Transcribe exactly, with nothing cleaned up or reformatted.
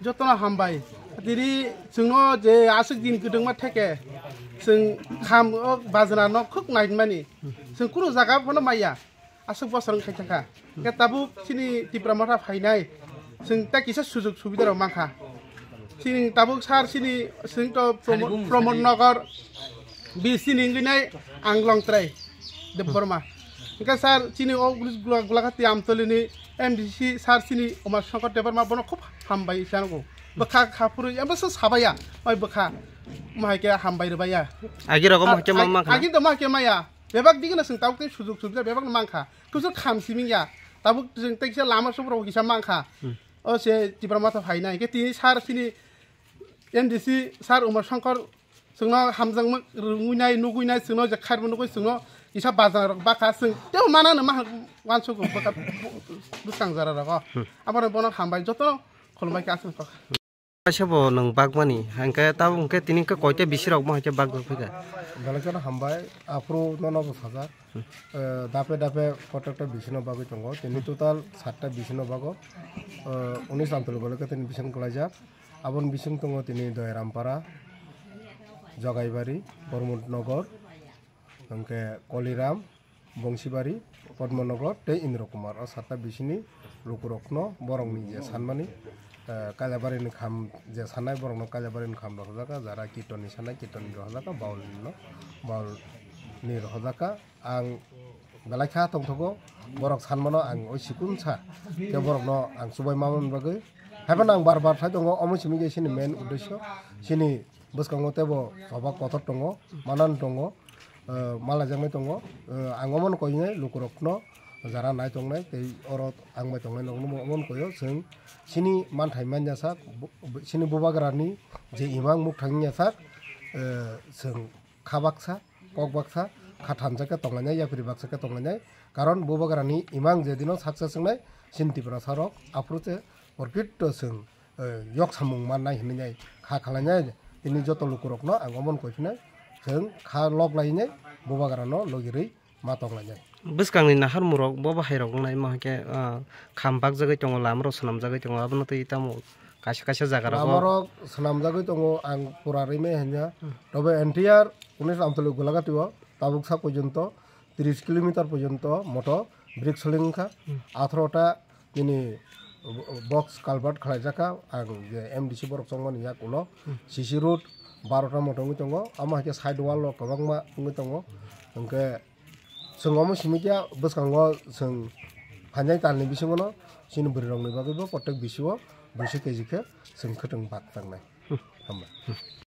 Jotono hambai. Tini chwngno je aswk din kwdwngma theke, chwng kham o bajra no khuk nainmani. Chwng kunu jaga phano maya. Aswk bosor wng khaisa kha. Khe tabuk chini Tipra Motha phainai. Chwng tei kisa sujug subida rok mankha. Chini tabuk sir chini chwng to Promo-, Pramod Nagar B C ni wngwi nai ang Longtrai Debbarma. Hwnkhe sir chini o gula-, gula-, Gulaghati Amtoli ni M D C sir chini Uma Shankar Debbarma bono khub hambai chanogo. Bwkha kha phuru abo se sabaya, oi bwkha. Mahai khe hambai rwbaiya. Agi rogo A-, mahai khe ma ag-, mankha na? Agi to mahai khe maya. Bebak digino chwng tabuk tei sujug subida bebak no mankha. Kusu kham siming ya. Tabuk chwng tei kisa lama subrok kisa mankha. Hmm. O se Tipra Motha phainai. Hwnkhe tini sir chini M D C sir Uma Shankar chwngno hamjakma rwngwi nai, nugwi nai, chwngno je khairma nugwi chwngno kisa bajra rok bakha chwng tei manano ma wansukgo bwkha bwskang jora rogo. Hmm. Abono bono hambai joto khulumbai khe aswk kok. Kaisa bo nwng bagmani, hwnkhe tabuk hwnkhe tini hwnkhe koita bisi rok bo hai khe bak rok phika. Belai kheno hambai, aphuru nono bo sajak. Hmm. Eh, dape dape kotekta bisi no bagwi tongo. Tini total satta bisi no bago. Eh, unis Amtoli belai khe tini bising kwlaijak. Aboni bising tongo tini Doyarampara, Jogaibari, Pramod Nagar, hwnkhe Koliram, Bongsibari, Padmanagar tei Indra Kumar. O satta bisini lukurokno borokni je sanmani, eh, Kailabarini kham je sanai borokno Kailabarini kham rohorjaka, jara kirtonni sanai kirtonni rohorjaka, baulno baulni rohorjaka. Ang belai kha tongthogo, borok sanmano ang oi sikunsa khe borokno ang chubai mamani bagwi. Haiphano ang bar bar sai tongo, omo simi je chini main uddesyo, chini bwskango teibo choba kotor tongo, manani tongo. Eh, malaijaknai tongo. Eh, ang omono koinai lukurokno jara nai tongnai tei oro ang bai tongnai nokno omono koio. Chwng chini manthai manya sak, bu-, bu-, chini bubagrani je imang mukthang ya sak, eh, chwng kha baksa, kok baksa, kha thansa khe tonglainai, yapri baksa khe tonglainai. Karon bubagrani imang je dino saksa swngnai, chini Tiprasa rok aphuru se porkitto chwng eh, yok samung mannai hinwi nai kha khwlainai. Tini joto lukurokno ang omono koi phinai, chwng kha lok lainai, bubagrano logirwi ma tong lainai. Bwskangni naharmung rok bo bahai rok wngnai, ma hwnkhe, ah, kham bakjagwi tongo, lama rok swnamjagwi tongo, abono twi tamo kaisa kaisa jaga rogo. Lama rok swnamjagwi tongo, ang pura rwimai hanya. Hmm. Tobe entire unis Amtoli Gulagati o tabuk sa porjonto tris kilometer porjonto moto brick soling wngkha. Hmm. Atharo ta nini box culvert khlaijakha, ang je M D C borok chongmani yak ulo, hmm, C C road barota moto wngwi tongo, amo hai khe side wall rok kwbangma wngwi tongo. Hwnkhe chwng omo simi khe bwskango chwng phainai talni bisingono chini bwrwirokni bagwibo protek bisio duiso K G khe chwng khwtwng bak tangnai. Hmm. Hambai.